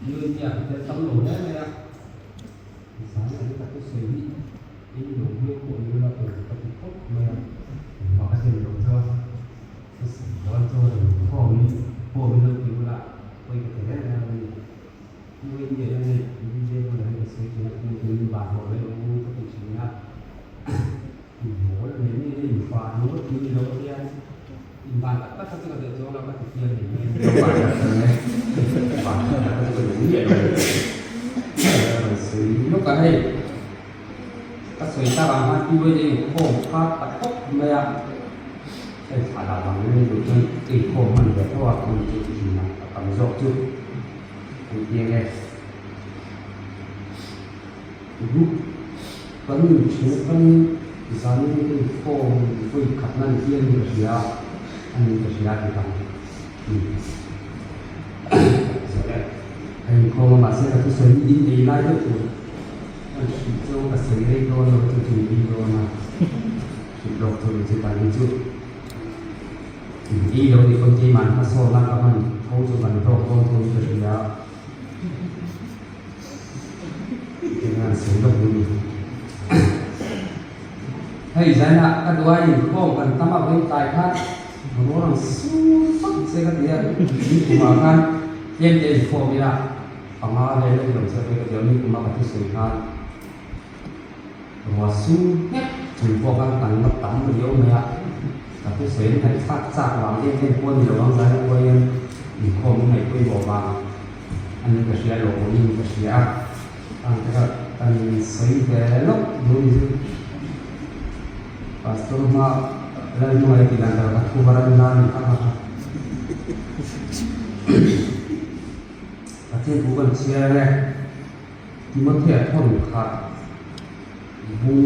New India ka tel tam lo hle mai a, zan a ni ka thusawi hi in lo hmel pawh ni ula tur ka ti khawp mai a, engmah ka dem lo chuan thusawi dawn chuan inkhawm in khawm in lo ti ula pawi ka ti reng reng a ni. New India hian hei DJ bulah hian ka sawi thin a, tin tin ban haw mai ang u ka ti thin a, inhawl ve mi hi infa ringawt hi ni lo a tia. Invan tak tak kha chu ka duh chuang lo ka ti fiam mai mai. Lo van tak tak e. Van tak tak kha chu ka duh miah lo. Rawn sawi lawk a hei. Ka sawi tak ang khan PYD inkhawm kha ta khawp mai a. Hei thlah dah vang in duh chuan ka inkhawm hman ve tho a, hmun chu thin a ka tam zawk chu. An ti ang e. Group kan inthen atangin zanin ka inkhawm vawi khatna ni hian ka hria a ni ka hria tih ang zawh e. Ka inkhawm a mahse ka thusawi hi in ei lai deuh tur ka hrilh chuan ka sawi rei dawn lo chu chu in dawn a hrilh lawk chu ni chu tan hi chu in ei lo ni pawn keimah hmasawnna ka hman tho chu kan hlawk dawn tho in ka hria. Engah sawi lawk duh ni. Hei zainah ka duh a inkhawm kan tam a vawi tlai khan rual ang sur fak che ka ti a, ni kumah khan tlem te inkhawm ila panga vel a ni lo che vawi ka ti a, ni kumah ka thusawi khan ruah sur nghek chung pawh khan kan la tam riau mai a, ka thusawi an ngaihthlak chak vang em em pawh a ni lo ang zainah pawh hian inkhawm an ngaihpawimawh vang. An ka hria lo awmin ka hria a, ang te kha kan sawi ve lawk duh ni chu. Pastor hma Lalhmangaih tih dan kha thu var an la ni kha kha. Pathian thu kan chhiar e, Timothea thawn khat bung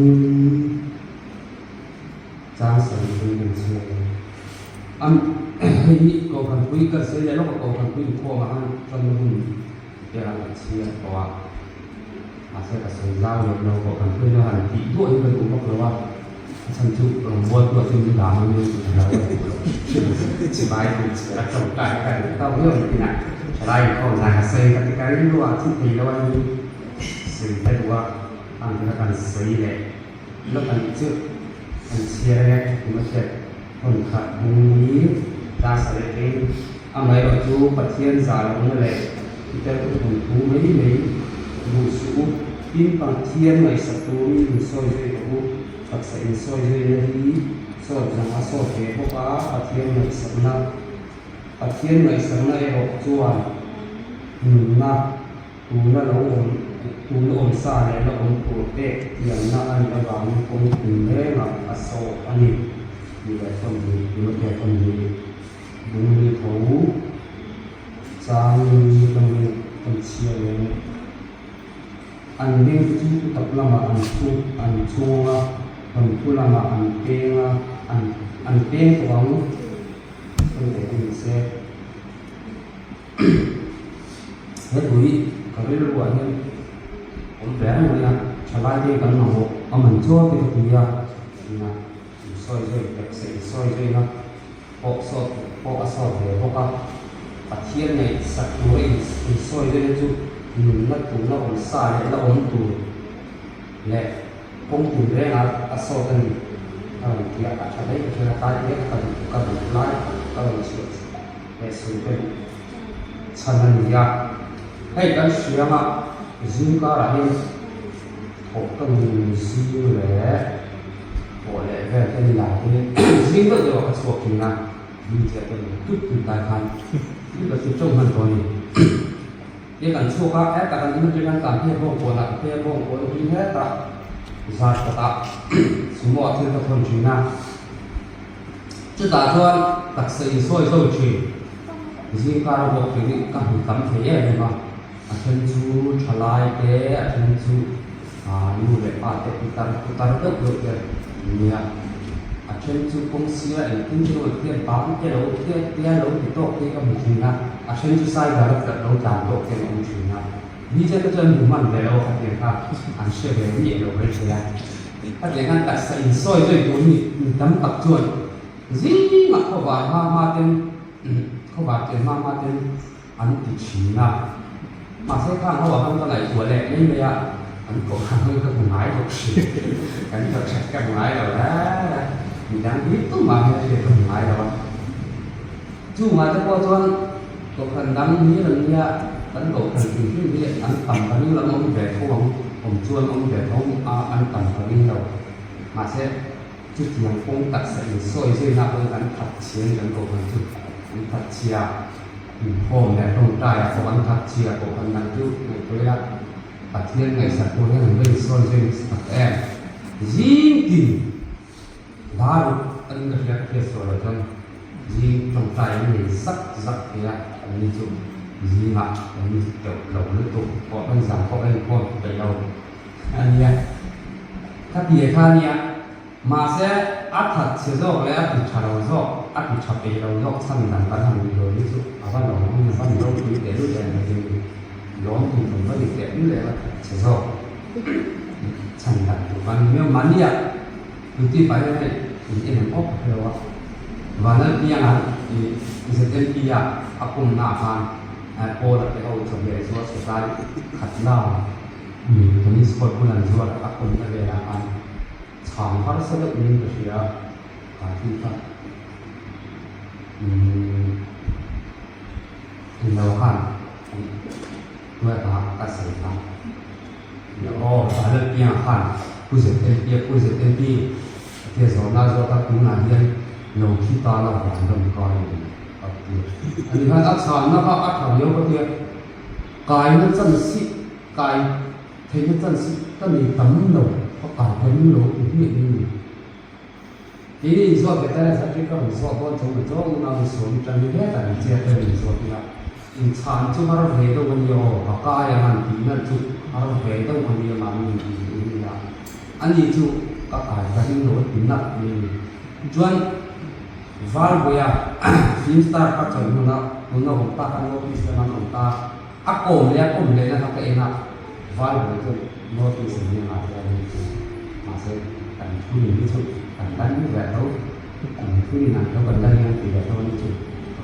chang sarih pawhin kan chhiar e. An hei hi Kohhran pui kan sawi leh lawk a, Kohhran pui inkhawmah khan tanna hun ber an han chhiar tawh a, mahse ka sawi zau lem lo, Kohhran pui na han tih duah hi ka duh vak lo a, a chhan chu rawngbawltu ah chuan min dah mai mai tih ka hlau a duh lo. Chibai tih chhiar a tawngtai ka duh tawk viau ang tinah thalai inkhawm zan ka sawi ka ti ka rilru ah thi thei lo a ni sawi ka duh a, ang te kha kan sawi leh lawk a nih chu kan chhiar e Timothea Hmun khat hmung hi class a leh eng. Amaherawh chu Pathian zah lohna leh Peter te thawm thu mai mai duh suh u. Tin, Pathian ngaihsak turin insawi zui rawh u. Taksa insawi zuina hi sawt zawng a sawt ve bawk a, Pathian ngaihsakna Pathian ngaihsakna erawh chuan nunna Tuna lo awm, tuna awm sa leh la awm tur pek tiamna a nih avangin kawng thum rengah a sawh a ni tih leh thawn hi Timothea thawn hi bungli tho changin tawngin kan chhiar leh a ni. An beng te chu thutak lamah an thu an chhung a, thawnthu lamah an peng a, an an peng tawh ang thawn leh a ni se. He tui ka rilruah hian awm ve reng mai a, thalai te kan mamawh a man chuan te ka ti a, ina insawi zui taksa insawi zuina pawh sawt pawh a sawt ve bawk a, Pathian ngaihsak tura insawi zuina chu nunna tuna awm sa leh la awm tur leh kawng tin renga a sawt a ni a rawn ti a, a tha daih ka hria a, tlai te ka duh ka duh lai ka rawn chhiah. Leh sawi te chhan a ni a, hei kan hrianga zing karah hian thawh ka nun zing leh thawh leh vel te ni lai te zing deuh deuh ah ka chhuak thin a, mi chiah te rawn tut tut lai khan thil ka ti teuh hman tawh a ni. Tia kan chhuak a, hetah kan in atang hian tlan phei a bawng pawnah ka phei a, bawng pawn atangin hetah zar kawtah sumo ah thil ka thawn thin a. Chutah chuan taksa insawi zo thin, zingkar a bawk thin hi ka hmu tam thei em em a, a then chu thalai te, a then chu nu leh pa te putar putar deuh deuh te an nia, a then chu kawng sira engtin te emaw te ban te lo te te lo ti tawk te ka hmu thin a, a then chu cycle a tlat lo tlan tawk te an awm thin a, mi te chuan hmu hman ve lo khatiang kha an hre ve miah lo mai thei a. Khatiang khan taksa insawi zui tur mi mi tam tak chuan zingah khawvar hma hma ten khawvar chen hma hma ten an ti thin a. Mahse khang ho ah khan ka ngaihtuah leh mai mai a, an kohhran ho hi ka hmu ngai bawk si. Kan kohhran ka hmu ngai lo reng a, midang hi tumah hian hriat ka hmu ngai lo a. Chungah te pawh chuan kohhran dang hi rawn nia kan kohhran hrim hrim hi an tam ka ring lam awm ve tho ang, awm chuan awm ve tho a an tam ka ring lo. Mahse chutiang kawng taksa insawi zuina pawn kan that chhia a ni kan kohhran chu an that chhia inkhawm leh tawngtaiah pawh an that chhia kohhran dang chu ngaihtuah ila Pathian ngaihsak tur hian an va insawi zui nasa tak em. Zing tin Dar an ka hriat hriat sual loh chuan zing tawngtai an nei zak zak thei a, an ni chu zingah an ni teuh lo lutuk pawh kan zang pawh kan inkhawm peih lo a nia. Kha ti kha a nia, mahse a that chhe zawk leh a ti tha lo zawk, a ti tha peih lo zawk chhan dan kan han nih lo hi chu a va lawm awm a va ni ropui tehlul em mai hi lawm tur kan va ni tehlul em a that chhe zawk chhan dan tur kan ni miau mahnia. Duty pah hian hei in en ang awk hreu a, Vanlalpianga i ZMP a a pumna ah khan Paul a te ho chawhmeh zuar chhe khat la mi tennis court bul an zuar a pumna velah khan chhang harsa deuh niin ka hria a thil kha umm englo khan hnuaia ka sawi kha. Aw, Vanlalpianga khan Pu ZMP a Pu ZMP a tia zawhna zawt a, tunah hian lo thi ta la van rawn kai a ni a ti a. Ani khan a chhanna kha a tha viau ka tia, kaina chan si, kai theihna chan si ka nei tam lo, ka kai ka ring lo ti hmiah mai a ni. Keini inzawt ve ta zat hi ka rawn zawt dawn chauh ni chauh nuna rawn sawi tan hi hetah in chet te rawn inzawt ila inchhan chu har ve deuh a nia aw ka kai ang an tih nalh chu har ve deuh a nia mahni in tih duh ila ani chu ka kai ka ring lo a ti nalh mai a ni. Chuan Valbuaia film star ka chawlh hmun a tuna awm ta kha North East lama an awm ta a kawm leh a kawm lehna kha ka en a Valbuai chuan North East an nia ngah hian mahse kan thu nin hi chu kan lan ve tho kan thu nin ang tho kan lan hian ti ve tho a ni chu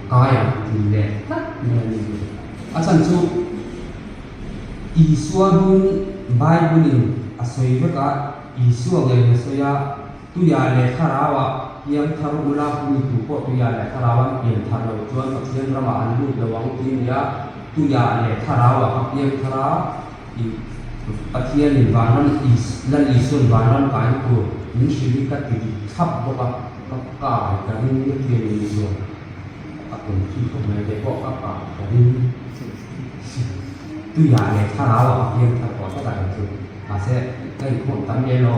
ka kai ang ti leh tlat mai a ni chu a chhan chu Isua hnung Bible in a sawi vek a Isua ngei a sawi a tuiah leh thlarau ah piang thar ula mi tu pawh tuiah leh thlarau an pian thar loh chuan Pathian ramah an lut lo ang ti a ni a tuiah leh thlarau ah ka piang thar a Pathianin vanram Lal Isua'n vanram kaina tur min hrilh hi ka ti dik thlap bawk a, ka kai ka ring na tia min zuam a kum khi khawp mai te pawh ka kai ka ring tuiah leh thlarauah ka piang thar tawh tlat a kei chu mahse ka inkhawm tam lem lo.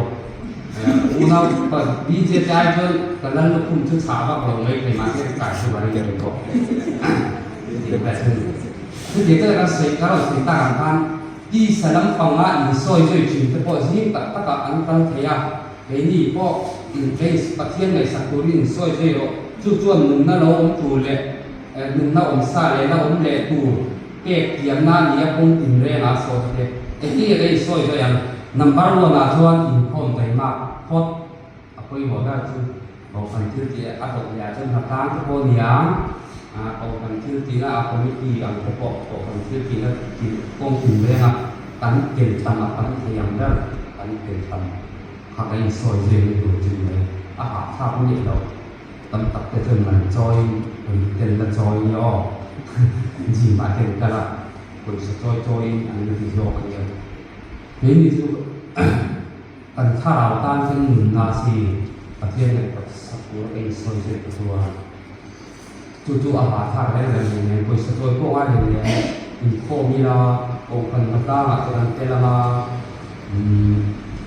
Unau pa DJ te ai chuan ka lal lukhum chu chhah vak lo mai thei mahse ka kai chu ka ring thei bawk. Chutiang te kan sawi ka rawn sawi tak ang khan tisa lampanga insawi zui thin te pawh zing tak takah an kal thei a, keini pawh kei Pathian ngaihsak turin insawi zui rawh. Chu chuan nunna lo awm tur leh nunna awm sa leh la awm leh tur pek tiamna a ni a kawng tin rengah a sawi te. Engtin nge kan insawi zui ang? Number one ah chuan inkhawm taimak phawt a pawimawh ber chu. Kohhran thil tih a dawt leh ah chuan hnatlang te pawh a ni ang, kohhran thil tihna a committee ang te pawh kohhran thil tihna tih kawng tin reng a kan tel tam a tam thei ang ber kan tel tam kha kan insawi zui na tur chu ni mai. A hahthlak miah loh tam tak te chuan man chawi in tel la chawi nia aw gym ah te an kal a pawisa chawi chawiin an la ti zawk a nia. Keini chu. Kan thlarau tan hian nunna a si, Pathian ngaihtuah sak tur a insawi zui ta chuan chu chu a hahthlak reng reng nen nen pawisa chawi pawh ngai nen nen inkhawm ila kohhran hnatlangah te kan tel anga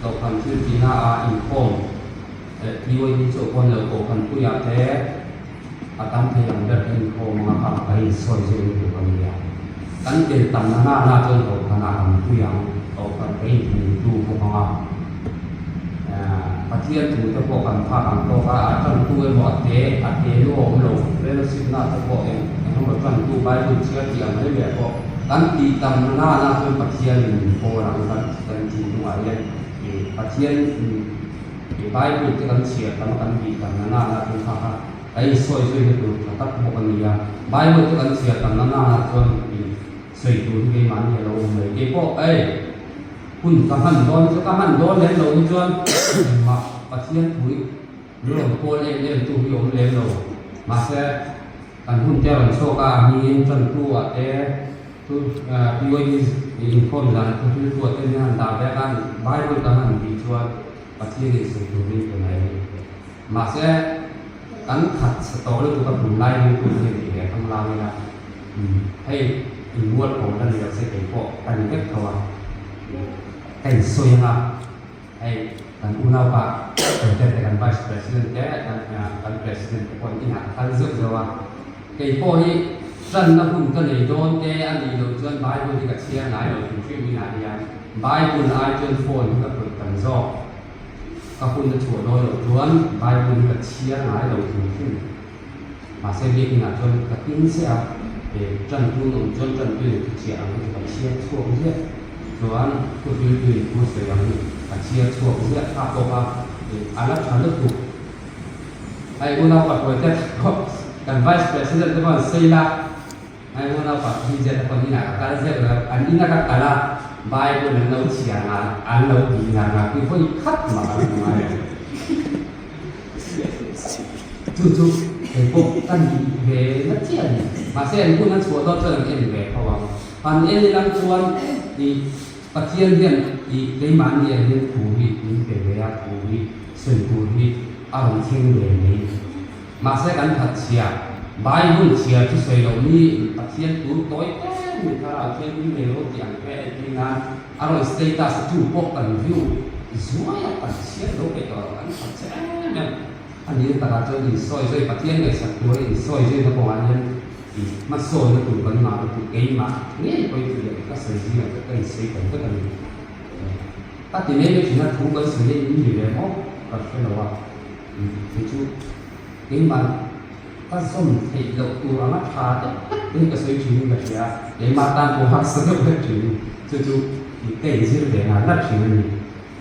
kohhran thil tihna ah inkhawm eh PYD chu a pawn lo kohhran puiah te a tam thei ang ber kan inkhawm anga kha kan insawi zui na tur a nia. Kan tel tam na na na chuan kohhranah kan pui ang, kohhran ka inthununtu bawk ang a. Pathian thu te pawh kan phak ang tawk a, a tantu emaw a te a te lu a awm lo, fellowship na te pawh eng eng emaw tantu Bible chhiar tih ang mai leh pawh kan tih tam na na na chuan Pathianin min pawl ang kan kan thinlungah hian Pathian I Bible te kan chhiar tam a kan bih tam na nana chu kha kha kan insawi zui na tur tha tak bawk a ni a. Bible te kan chhiar tam na nana chuan i Sawi tur hi keimahni a lo awm mai. Keipawh ei hun ka hman dawn hi chu ka hman dawn lem lo hi chuan engmah Pathian thu hi min rawn kawl em em tu hi awm lem lo. Mahse kan hun te a rawn chhuak a, a hmingin tantu ah te chu PYD inkhawm dan thu thil tu ah te min han dah vek a, Bible kan han tih chuan Pathian in sawi tur hi pe mai a ni. Mahse kan khat chhe tawh lutuk a tunlai ringtu hian tih leh thang lang ila. Hei inmual pawh la ni lo se kei pawh ka ni vek tho a, ka insawi ang a, hei kan unaupa President te kan Vice President te kan President te pawh inah ka kal zeuh zeuh a, kei pawh hi tanna hun ka nei dawn te a nih loh chuan Bible hi ka chhiar ngai lo hrim hrim inah hian Bible ai chuan phone hi ka khawih tam zawk, ka hun a chhuah dawn loh chuan Bible hi ka chhiar ngai lo hrim hrim. Mahse biakinah chuan ka tin che a, e tantu an awm chuan tantu in thu chhiar ang hi chu ka chhiar chhuak ziah chuan thu riltu in thu sawi ang hi ka chhiar chhuak ziah thlak bawk a, e a la tha lutuk. Hei unau ka hruai te pawh kan Vice President te pawh an sawi la, hei unau pa PJ te pawh an inah ka kal zeuh lo, an ina ka kal a, Bible an lo chhiar ngar an lo ti ngar ngar hi vawi khat mah ka la hmu ngai lo. Chu chu kei pawh ka nih ve na chiah a ni. Mahse an hun a chhuah dawn chuan an en ve tho ang. Han en ilang chuan ih Pathian hian ih keimahni ah hian thu hi min pe ve a, thu hi sawi tur hi a rawn thleng ve mai. Mahse kan that chhia, Bible chhia chu sawi loh ni Pathian tur tawi em in thlarau thianghlim nei lo tih ang te entir nan a rawn status a chu pawh kan view zuai a kan chhiat lo peih tawh lo kan that che em em a ni takah chuan insawi zui Pathian ngaihsak tur a insawi zuina kawngah hian ih hmasawina tur kan ngah lutuk keimah ngei pawhin chu leh ka sawi zingah te ka insawi tam vek a ni. Ka ti mai mai thin a thu kan sawi in ni ve maw ka hre lo a kei chu keimah ka zawm theih loh tur anga tha deuh vek te hi ka sawi thin in ka hria a keimah tan pawh harsa deuh vek thin chu chu ka inzir ve ngar ngar thin a ni.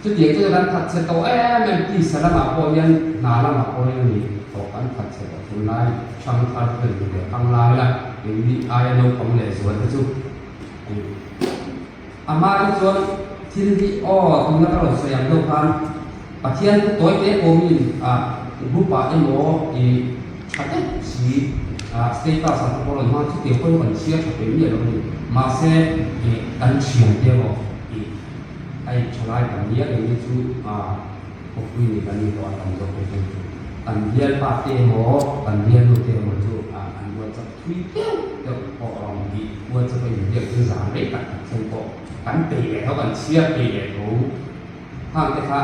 Chutiang chu kan that chhe tawh em em tisa lamah pawh hian hna lamah pawh hian a ni tawh kan that chhe tawh tunlai hrang thar te kan ti ve thang lai la keini aia naupang leh zual te chu. A hma hi chuan thil hi aw tuna ka rawn sawi ang deuh khan Pathian chu tawi te pawmin ah group ah emaw ih tha deuh si ah status ah te pawh rawn hmang chutiang pawhin kan chhiar tha thei miah lo a ni. Mahse ih kan thian te emaw ih a in tha lai kan nia keini chu ah khawpui ni kan ni tawh a tam zawk te chu kan bialpa te emaw kan bialnu te emaw chu ah an WhatsApp Thui deuh deuh pawh a awm tih WhatsApp a inbiak chu zan rei tak tak chen pawh kan peih leh tho, kan chhiar peih leh tho. Khang te kha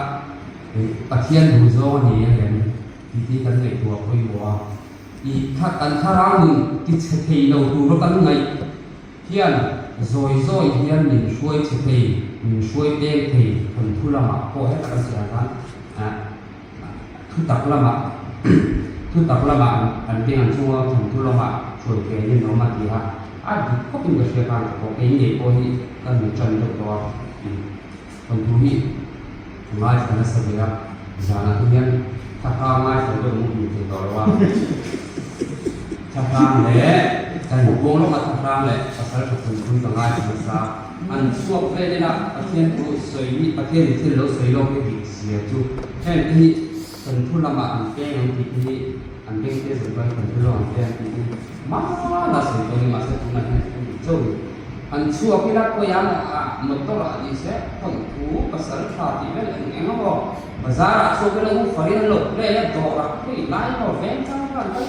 Pathian duh zawng a ni a ngem tih te hi kan ngaihtuah pawimawh a. I kha kan thlarau nun ti chhe thei lo tura kan ngaih hian zawi zawi hian min hruai chhe thei, min hruai peng thei thawnthu lamah pawh heta kan sawi ang khan Thutak lamah thutak lamah an beng an chunga thawnthu lamah hruai thei an inawm a ti a, a dik khawpin ka hria khan ka pawh kei ngei pawh hi ka nu tan deuh tawh a, thawnthu hi ka ngaithla nasa ve a, zanah te hian thla ngaithla deuh mut mut thei tawh lo a, thla hrang leh kan buang lawka thla hrang leh pasal tha thawnthu hi ka ngaithla nasa a. An chhuak vel ila Pathian thu sawi hi Pathian in thil lo sawi lawk hi dik zia chu heng te hi kan thu lamah an peng ang tih te hi an beng te zawng chuan kan thu lamah an peng ang tih te hi mala sawi tawh a ni mahse tunah hian a dik chauh a ni. An chhuak ila khawiah maw ah motor ah ni se thawnthu pasal tha tih vel eng eng emaw bazar ah chhuak ila u farin an lo play a dawr ah khawi lai emaw veng hrang hrang an kal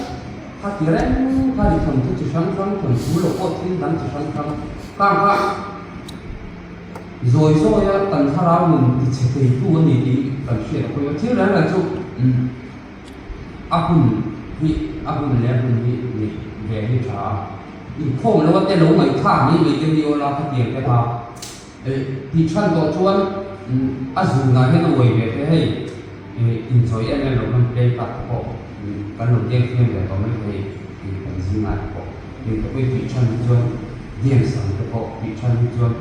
Kha ti reng kha ni thawnthu chi hrang hrang, thawnthu lo pawh thil dang chi hrang hrang kang kha zawi zawi a kan thlarau nun ti chhe theitu a ni tih kan hriat a pawimawh. Thil reng reng chu a hun hi a hun leh a hun hi neih ve hi tha a, inkhawm lo a te lo ngaihthlak mai mai te ni awla khatiang te kha tih than tawh chuan a zunah hian a uai ve te hei. Inchawi em em lo hman play card te pawh kan lo game fiam ve tawh mai thei kan zingah te pawh heng te pawh i tih than hi chuan games ang te pawh tih than hi chuan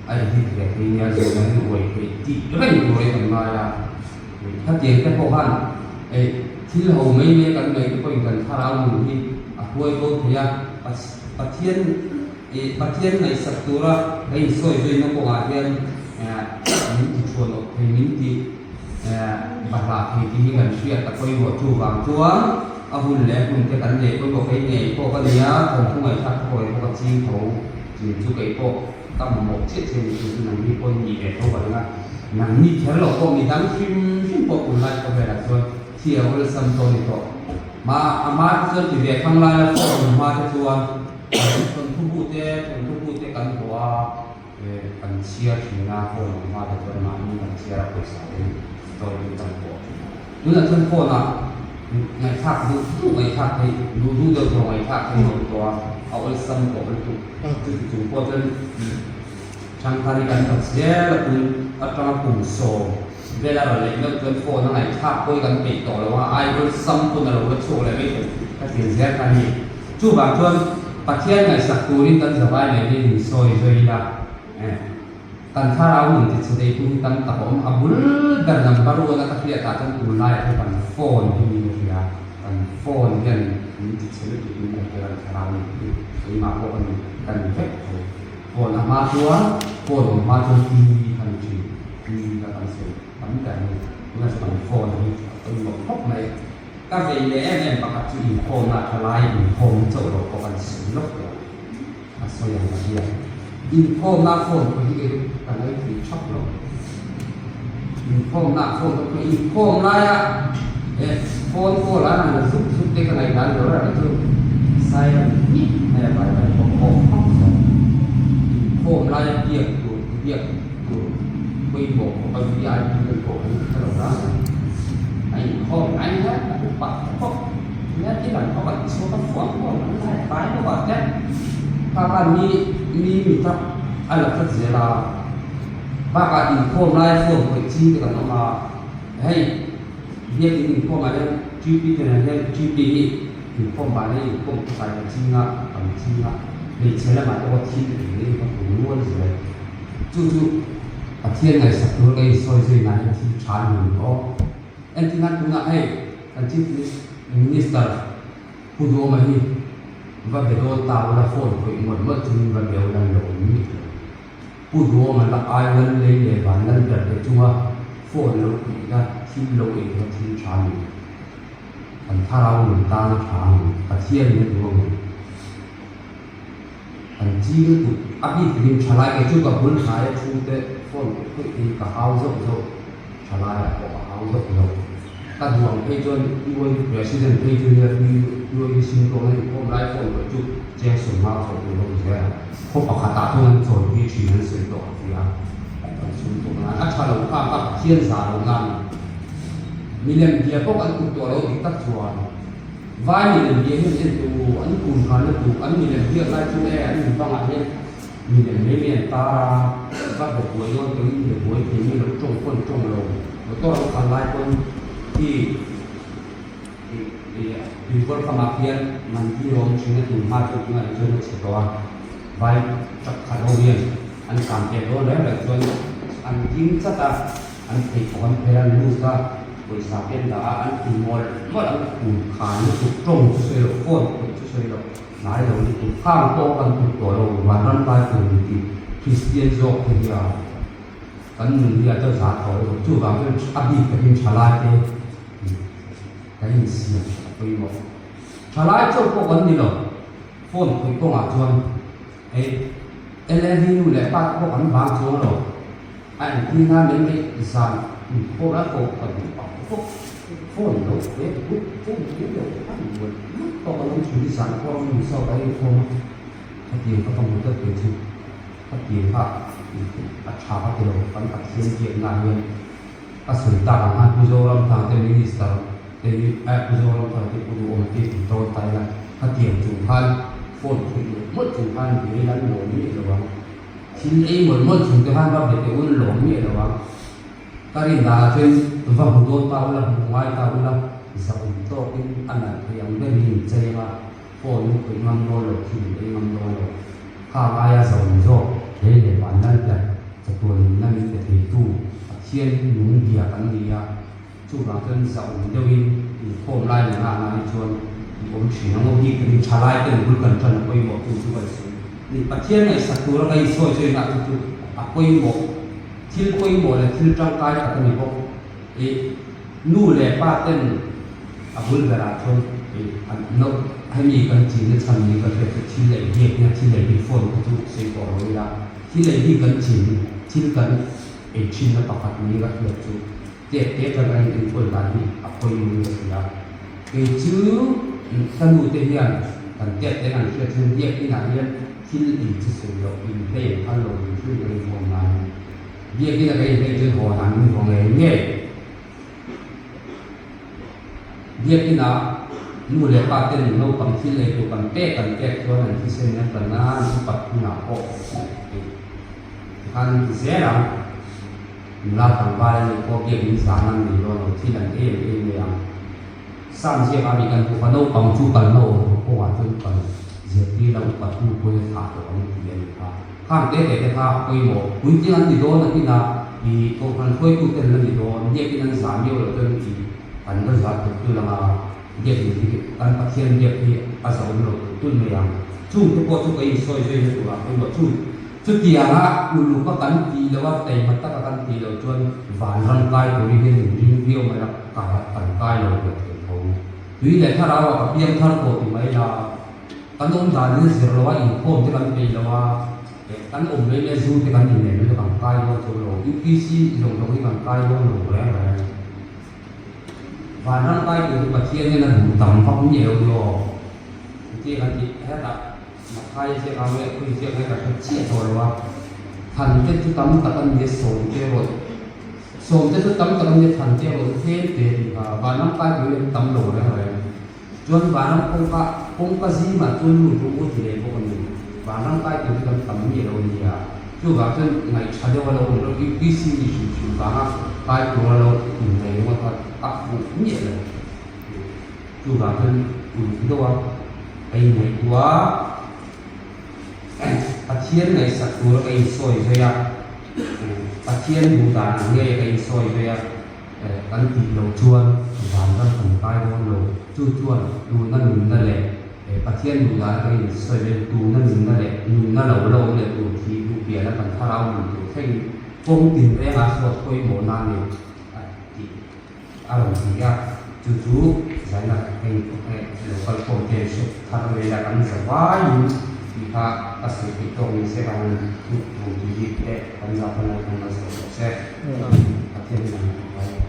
a edit ve thei nia zirna hi uai theih tih reng tur hi kan ngai a, khatiang te pawh khan thil ho mai mai kan ngaih te pawhin kan thlarau nun hi a hruai bo thei a, Pathian. Pathian ngaihsak tura ka insawi zuina kawngah hian min ti thuan awp thei, min ti bahlah thei tih hi kan hriat a pawimawh chuvang chuan a hun leh a hun te kan nei pawimawh kei ngei pawh ka nia, thawmhnaw ngaihthlak te pawh kei pawh ka ching tho chin chu kei pawh ka mamawh chiah chiah ni chu chu nangni pawh i nih ve tho ka ring a, nangni kher loh pawh midang hrim hrim pawh tunlai khawvelah chuan thi a awlsam tawh ni tawh. Ma a hma te chuan ti ve thang lai a phone hma te chuan thawnthu bu te thawnthu bu te kan haw a kan chhiar thin a phone awm hma te chuan mahni kan chhiar a pawisa te story te kan pawh thin a tunah chuan phone ah ngaihthlak duh duh ngaihthlak theih duh duh deuh tawh ngaihthlak theih a awm tawh a a awlsam tawh lutuk chuti chung pawh chuan thangthar hi kan khat zel a tun atanga kum sawm Vel a rawn leh meuh chuan phone a ngaihthlak pawi kan peih tawh lo a, Idol sam pawn a lo la chhuak leh mai thei ka ti zel kha a ni. Chuvang chuan Pathian ngaihsak turin kan zavai mai hi min sawi zui ila, kan thlarau nun ti chhe thei tu hi tam tak a awm. A bul ber number one a ka hriat ah chuan tunlaiah hian kan phone hi min hria, kan phone hian min ti chhe lutuk in ka hria kan thlarau nun hi keimah pawh ka ni ka ni vek tho. Phone a hma chuan phone awm hma chuan TV kha ni thin. Tui ka kan sawi tam ber a ni. Tunah chuan kan phone hi a pawimawh khawp mai. Ka vei leh em em pakhat chu inkhawmna a tha lai, inkhawmna chauh loh pawh kan sawi lawk tawh a sawi ang ka hria. Inkhawmna phone pawh hi kei chu ka ngaithei thap lo. Inkhawmna phone pawh chu inkhawm laia eh phone call an han la zuk zuk te ka ngaihdan lo reng chu silent hmiah mai a vai vai pawh off hmak zawk. Inkhawm laia biak tur biak Tur pawimawh khawp a VIP kan pawh kan hre lo rang a, a inkhawm lai hian a upa te pawh nia ti lam pawh kan chhuak a fuang pawh an lai pai bawk a te kha khan mi mi mi tak a la tlat zel a, bakah inkhawm lai phone khawih ching te kan awm a, hei biakin inkhawm ah hian GP te nen hian GP hi inkhawm ban hian inkhawm khawsai ka ching a, kan ching a, hmeichhe lamah te pawh thil eng eng ka hmu nual zel. Chu chu Pathian ngaihsak tur ka insawi zui nai hian thil tha a ni aw. Entir nan tunah hei kan Chief Minister Pu Duhawma hi va be dawn ta ula phone khawih mawlh mawlh chungin va be ula an lo awm miah lo. Pu Duhawma la ai lal lei leh van lal ber te chunga phone lo khawih kha thil lo ei kha thil tha a ni. Kan thlarau nun tan a tha a ni. Pathian in a duh a ngei. Kan ching lutuk a bik takin thalai kei chu ka bul hnai a thu te phone khawih khawih te hi ka hau zauh zauh thalai ah pawh ka hau zauh zauh ka duang phei chuan UAE president phei chu nia UAE singtawng a inkhawm lai phone khawih chu cheng sawmhma a chawi tur a awm zel a khaw pakhat ah chuan an chawi pui thin an sawi tawh a tia kan sum tawh nan a tha lo kha ka Pathian zah lo nan milem bia pawh kan tuk tawh lo dik tak chuan. Vai milem bia hian en tu an kun khan lutuk, an milem biak lai chu e an in bangah hian milem mai mai an tar a, va be buai dawn tawhin be buai thei mi lo tawng pawn tawng lo, motor an kal lai pawn khi tuikawr kamah khian mandir a awm thin a tun hma chu tunah hi chuan a chhe tawh a, vai truck khat ho hian an tlan tel dawn reng reng chuan an ding chat a. An pheikhawk an pher an lut a, pawisa te an dah a, an ti mawlh mawlh an kun khan lutuk, tawng chu sawi loh, phone khawih chu sawi loh, hnai lo lutuk, khang pawh kan kut tawh lo, vanram kai tur in ti Kristian zawk te hian kan nun hi a cho zah tawh lo, chuvang chuan a bik takin thalai te kan insiam that a pawimawh. Thalai chauh pawh kan ni lo, phone khawih kawngah chuan hei LAV nu leh pa te pawh kan vang chuang lo. A entir nan mai mai zan inkhawm lai pawh ka duh pah bawk. Phone lo ve but phone hi lo hman mawlh mawlh tawk a lo thin hi zan pawh a hmun zawk a inkhawm a, khatiang kha ka hmu tlat ve chu. Khatiang kha a tha ka ti lo, kan Pathian biakna hian ka sawi tak ang khan Pu Zoramthang te Minister te hi eh Pu Zoramthang te Pu Duhawm te ti tawn ta ila khatiang chung khan phone khawih mawlh mawlh chung khan bia ila an lawm miah lo ang. Thil ei mawlh mawlh chung te khan va be teh un lawm miah lo ang. Ka rin danah chuan va hmu dawn ta ula, hmu ngai ta ula, zahawm tawkin a nalh thei ang ber hi in chei anga, phone in khawih ngam dawn lo, thil in ei ngam dawn lo. Kha ngaia zahawm zawk hle leh van lal ber chatuan in na min pe theitu Pathian nung bia kan ni a, chuvang chuan zahawm deuhin inkhawm lai leh nghah na hi chuan i awm thin ang aw, bik takin thalai ten bul kan tan a pawimawh tu chu kan sawi. Ni, Pathian ngaihsak tura ka insawi chu engah chu chu a pawimawh, thil pawimawh leh thil tangkai tak a ni bawk. I nu leh pa ten a bul berah chuan i an no hemi kan chin na chhan ni ka hriat chu thil ei biak nia thil ei hi phone kha chu sawi tawh lo ila thil ei hi kan chin thil kan ei thin na pakhat ni ka hriat chu tet te atang a in enkawl dan hi a pawimawh in ka hria. Kei chu ka nu te hian kan tet te an hriat chuan biak inah hian thil ei chu sawi loh in hlei an phal lo in hrim ka inkhawm lai. Biakinn a ka inhneih chuan haw dan min haw ngei ngei. Biakinn ah nu leh pa ten naupang thil ei tur kan pek kan pek chuan an thisen in a tlan a, an upat hunah pawh tikhan an ti zel ang. Nula tlangval a nih pawh biakinn zan an nei dawn lo, thil an ei an ei mai ang. Sam ziak ah mi kan hmu kha naupang chu kalna awm tur kawngah chuan kal zirtir la upat hnu pawhin a thlah tawh ang tih a ni kha. Khang te te te kha a pawimawh. Puitling an ni dawn a tina i kohhran hruaitu ten la ni dawn. Biakin an zah miau loh chuan i kan la zah tul tul ang a, biakin hi kan Pathian biak hi a zah awm lo tul tul mai ang. Chung te pawh chu ka insawi zui na turah pawimawh. Chu chutianga uluk a kan tih loh a, taima taka kan tih loh chuan vanram kai turin hian min ring viau mai a, kai a kan kai lo ve thei tho. Tui leh thlarau ah ka piang thar tawh ti mai la. Kan awm danin zir lo a, inkhawm te kan peih lo a, kan awm mai mai zu te kan inneih mai chu kan kai dawn chu lo, UPC zawng zawng hi kan kai dawn lo reng reng. Vanram kai tur hi Pathian hian a duh tam vak miah lo ni aw. Engtia kan tih hetah Mathai ziak ang leh Khui ziak hi ka hre chiah tawh lo a, than te chu tam tak a nia sawm te erawh sawm te chu tam tak a nia than te erawh tlem te a ni kha, vanram kai tur hi an tam lo reng reng. Chuan vanram kawngka kawngka zingah chuan lut rawh u ti leh bawk a ni. Vanram kai tur hi kan tam miah lo a nia. Chuvang chuan ngaihṭha deuh a lo awm reuh UPC ni hrim hrim vanga kai tur a lo innei ringawt a, a fuh miah lo. Chuvang chuan uluk deuh a ka inngaihtuah a, Pathian ngaihsak tura ka insawi zui a, Pathian duh dan ang ngei a ka insawi zui a. Kan tih loh chuan vanram kan kai dawn lo. Chu chuan tuna nunna leh Pathian duhdan kan insawi vel tuna nunna leh nunna lo la awm leh tur thi duh piahna kan thlarau nun tur thlengin kawng tinrengah sawt pawimawhna a nei a tih a rawn ti a. Chu chu zaina heng lo kalkhawm te hre thar mai la kan za vaiin tih kha ka sawi theih tawk ni se ka han thuk tur tih bik te kan zah pawn kan la sawi tawh se. Pathian hi an hmangaih.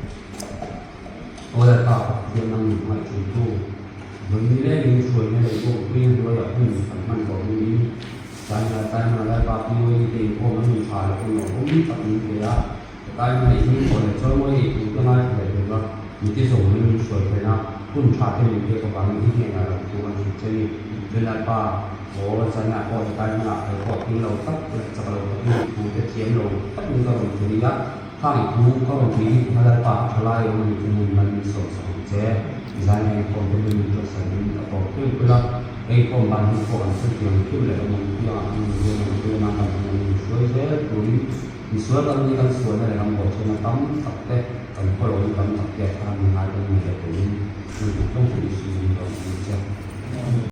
Aw Lalpa, Pathian nang min hmangaih thintu, vawi ni lengin hruaina leh bawkpui hnuaiah hun kan hman tawh hnuin, Taima Taima Lalpa Piuaini te inkhawm an min tha leh hun awm tak min pe a, Taima i hming pawh leh chawimawi ei tur te ngaithla leh tur a, mite zawng mai min hruai theih a, hun tha te min pek avangin i hnenah lo thu kan hrilh che ni. Chuan Lalpa, aw China pawh ti Taima ah kei pawh tling lo tak leh chak lo takin thu te thiam lo takin ka rawn tui a, Khang thu ka rawn tui hi kha Lalpa a tha lai awm a ni chu hmun man min sawm sak ang che. Zaina inkhawm te hmun min tuahsak in a tawp hlui hlui a, ka inkhawm ban hi pawh an hrethiam thiu leh awm ang piangah an in zir ang chu nang kan hmun min hruai zel turin misual kan ni kan sualna leh kan bawhchhiatna tam tak te kan khawlawm tam tak te a thar min ngai kan nei leh turin min duh tawng chu Isu min rawn ti che.